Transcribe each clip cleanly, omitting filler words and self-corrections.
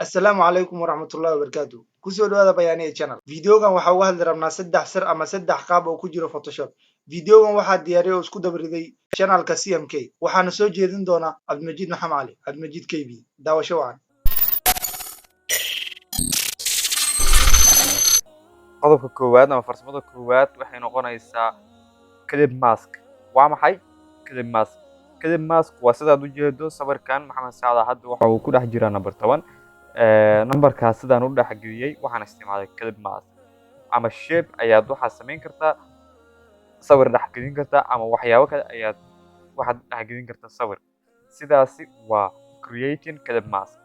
Assalaamu calaykum waraxmatullahi wabarakaatu. Kusoo dhawaada Bayaaniya Channel. Videogan waxaa uga hadli rabnaa saddex sir ama saddex qaab oo ku jiro Photoshop. Videogan waxaa diyaariyay oo isku dabariday channelka CMK, waxaana soo jeedin doonaa Cabdimajiid Maxamed Cali, Cabdimajiid KB. Daawasho wacan. Qodobka koowaad ama farsamada koowaad waxay noqonaysaa clip mask. Waa maxay clip mask? Clip mask waa sidaad ujeedo sawirkan Maxamed Saacda. Hadda waxa uu ku dhex jiraa number 10. Numberkaas sidaan u dhex geliyey waxaan isticmaalay clip mask ama shape. Ayaad waxaad samayn kartaa sawir dhex gelin kartaa, ama waxyaabo kale ayaad waxaad dhex gelin kartaa sawir. Sidaasi waa creating clip mask.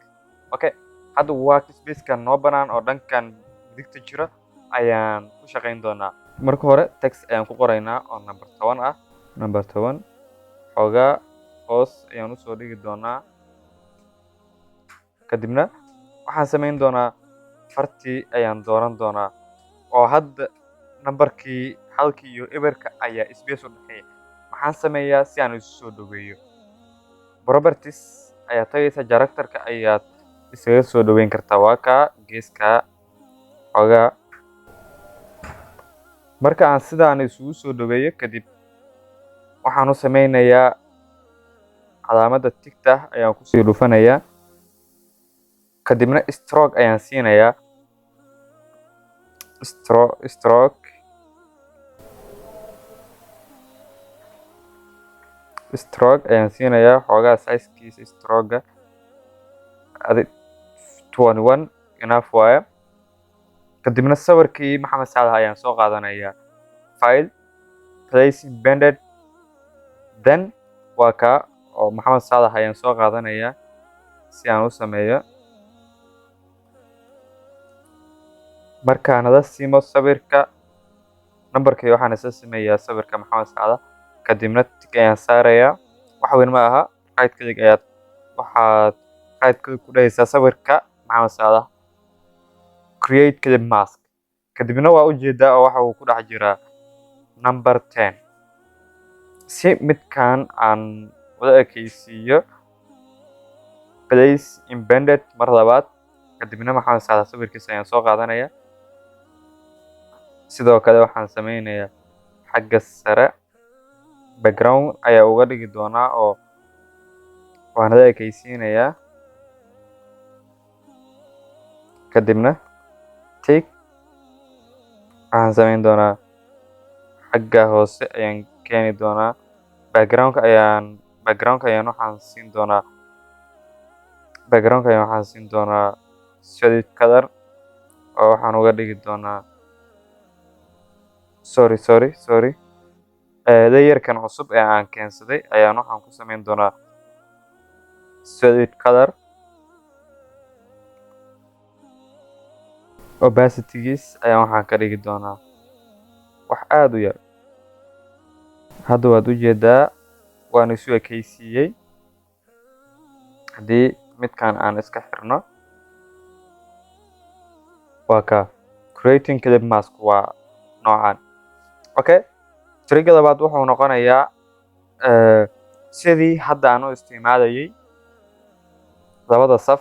Okay, hadda workspace-kan noo banaan oo dhankan midigta jira ayaan ku shaqayn doonaa. Marka hore text ayaan ku qoraynaa oo number 10 ah. Number 10 xoogaa hoos ayaan usoo dhigi doonaa. Kadibna waxaan samayn doonaa fartii ayaan dooran doonaa, oo hadda numberkii halkii iyo eberka ayaa space u dhexeeya. Maxaan sameeyaa si aan isu soo dhaweeyo? Properties ayaa tagaysa, characterka ayaad iskaga soo dhaweyn kartaa. Waa kaa geeskaa xoogaa. Marka aan sidaan isugu soo dhaweeyo kadib, waxaan u sameynayaa calaamadda tickta ayaan kusii dhufanayaa, kadibna stroke ayaan siinayaa. Stroke ayaan siinayaa xoogaa. Sizekiisa stroke adi 21 enough waaye. Kadibna sawirkii Maxamed Saalax ayaan soo qaadanayaa. File, place embedded, then waa kaa oo Maxamed Saalax ayaan soo qaadanayaa si aan u sameeyo. Markaan nala simo sawirka numberkii, waxaan isla sameeyaa sawirka Maxamed Saalax, kadibna tick ayaan saarayaa. Wax weyn ma aha. Right click ayaad, waxaad right click ku dhahaysaa sawirka Maxamed Saalax, create clip mask. Kadibna waa ujeedaa oo waxa uu ku dhex jiraa number 10. Si midkan aan wada ekeysiiyo, place embedded mar labaad, kadibna Maxamed Saalax sawirkiisa ayaan soo qaadanaya. Sidoo kale waxaan sameynayaa xagga sare background ayaa uga dhigi doonaa oo waan la ekeysiinayaa. Kadibna tick. Waxaan sameyn doonaa xagga hoose ayaan keeni doonaa. Backgroundka ayaan waxaan siin doonaa solid color oo waxaan uga dhigi doonaa, sorry, sorry, sorry, layerkan cusub ee aan keensaday ayaan waxaan ku sameyn doonaa solid color. Opacitygiis ayaan waxaan ka dhigi doonaa wax aada u yar. Hadda waad ujeedaa, waan isu ekeysiiyey. Haddii midkan aan iska xirno, waa ka creating clip mask waa noocan. Okay, trickga labaad wuxuu noqonayaa sidii hadda aan u isticmaalayay labada saf,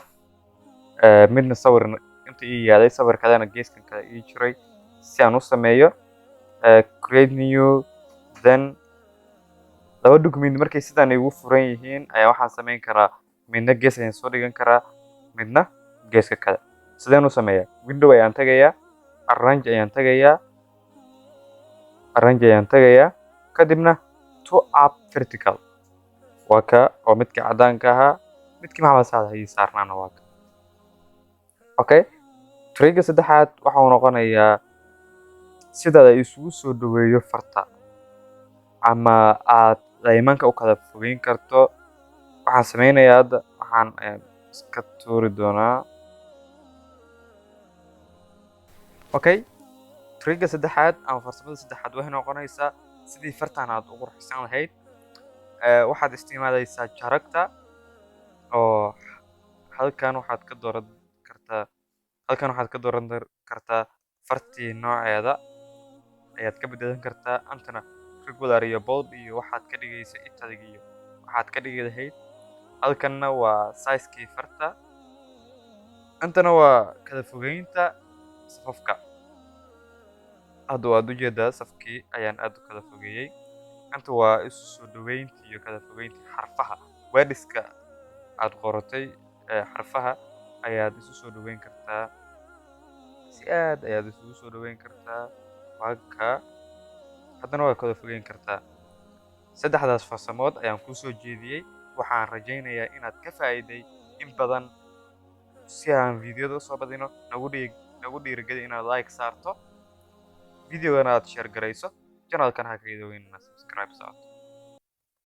midna sawir inta ii yaalay, sawir kalena geeskan kale ii jiray. Si aan u sameeyo, create new, then laba document markay sidaan igu furan yihiin ayaa waxaan sameyn karaa midna gees ayaan soo dhigan karaa, midna geeska kale. Sideen u sameeyaa? Window ayaan tagayaa, arrange ayaan tagayaa, arrange ayaan tagayaa, kadibna two up vertical. Waa ka oo midkii caddaanka ahaa, midkii Maxamed Saalax ii saarnaana waa ka. Okay, trickga saddexaad waxa uu noqonayaa sidaad ay isugu soo dhaweeyo farta ama aad laymanka u kala fogeyn karto. Waxaan sameynayaa hadda waxaan iska tuuri doonaa. Okay, trickga saddexaad ama farsamada saddexaad waxay noqonaysaa sidii fartan aad ugu qurxisan lahayd. Waxaad isticmaalaysaa character oo halkan waxaad ka dooran kartaa fartii, nooceeda ayaad ka bedelan kartaa. Antana regular iyo bold iyo waxaad ka dhigaysa italic iyo waxaad ka dhigi lahayd. Halkanna waa sizekii farta. Intana waa kala fogeynta safafka. Hadda waad ujeedaa, safkii ayaan aad u kala fogeeyey. Inta waa isu soo dhaweyntii iyo kala fogeyntii xarfaha. Words-ka aad qoratay ee xarfaha ayaad isu soo dhaweyn kartaa, si aad ayaad isugu soo dhaweyn kartaa. Waa ka haddana waa kala fogeyn kartaa. Saddexdaas farsamood ayaan kuu soo jeediyey. Waxaan rajaynayaa inaad ka faa'iiday in badan. Si aan videoda usoo badino, nagu dhiirigeli inaad like saarto videogana, aad share garayso, channelkan ha ka iloowin inaad subscribe saarto.